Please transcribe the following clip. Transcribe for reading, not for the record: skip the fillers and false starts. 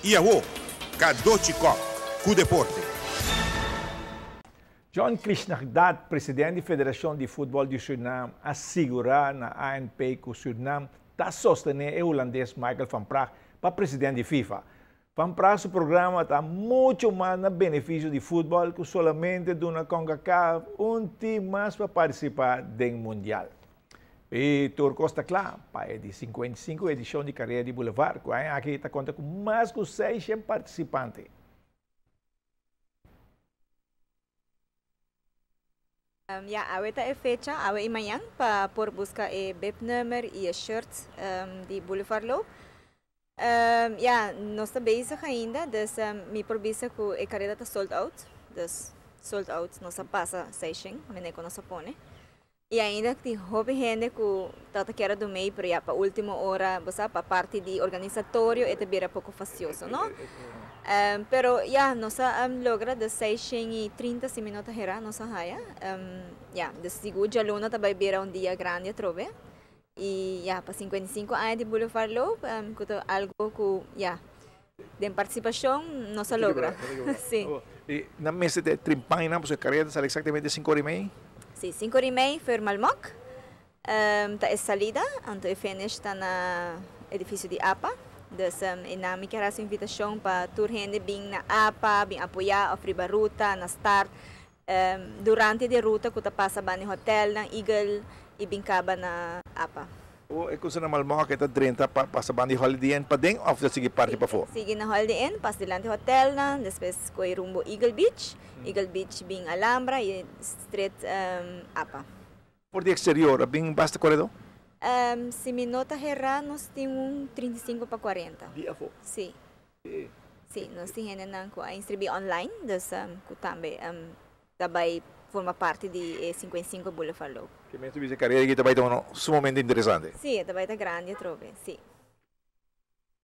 I awo, Cadochi Kock ku deporte. John Krishnagdat, president di Federashon di Futbòl di Sürnam, a sigurá na ANP ku Sürnam ta sostené e hulandes Michael van Praag pa president di FIFA. Van Praag su programa ta muchu mas na benefisio di futbòl ku solamente duna Concacaf un tim mas pa partisipá den Mundial. I tur kos ta kla pa e di 55 edishon di Karera di Boulevard, ku aña aki ta konta ku mas ku 600 partisipante. Ja, awe ta e fecha, awe i mañan, pa por buska e bibnummer i e shirt di Boulevard Loop. Ja, nos ta bezig ainda, dus mi por bisa ku e kareda ta sold out. Dus sold out, nos a pasa 600, mene ku nos a pone. I ainda tin hopi hende ku tabata kier a dumei, pero ya pa ultimo ora, bo sa, pa parti di organisatorio e ta bira poko fastioso, no? Pero ya, nos a logra de 630, si mi no ta hera, nos a haya. Ya, dus sigur djaluna ta bai bira un dia grandi atrobe. I ya, pa 55 aña di Boulevard Loop, ku ta algu ku ya, den partisipashon nos a logra. Sí. I nan mester ta e trimpañanan pasobra e karera ta sali eksaktamente sinku ora i mei? Sí, sinku ora i mei for Malmok ta e salida, anto e finish ta na edifisio di apa. Dus e nan mi kier hasi un invitashon pa tur hende bin na apa, bin apoyá òf riba ruta, na start. Durante di e ruta ku ta pasa banda e hotelnan, Eagle i bin kaba na apa. O e kusa na Malmok e ta drenta pa pasa banda di Holiday Inn paden òf ta sigui parti pafó? Sigui na Holiday Inn, pasa dilanti hotelnan, despues koe rumbo Eagle Beach, Eagle Beach bin Alhambra i stret apa. For di eksterior a bin basta koredó? Si mi no ta herá nos tin un 35 pa 40. Di afó? Sí. Sí, nos tin hendenan ku a inskribí online, dus ku tambe ta bai forma parti di e 55 Boulevard Loop. Ke mester bisa e karera aki ta bai ta uno sumamente interesante. Sí, e ta bai ta grandi atrobe, sí.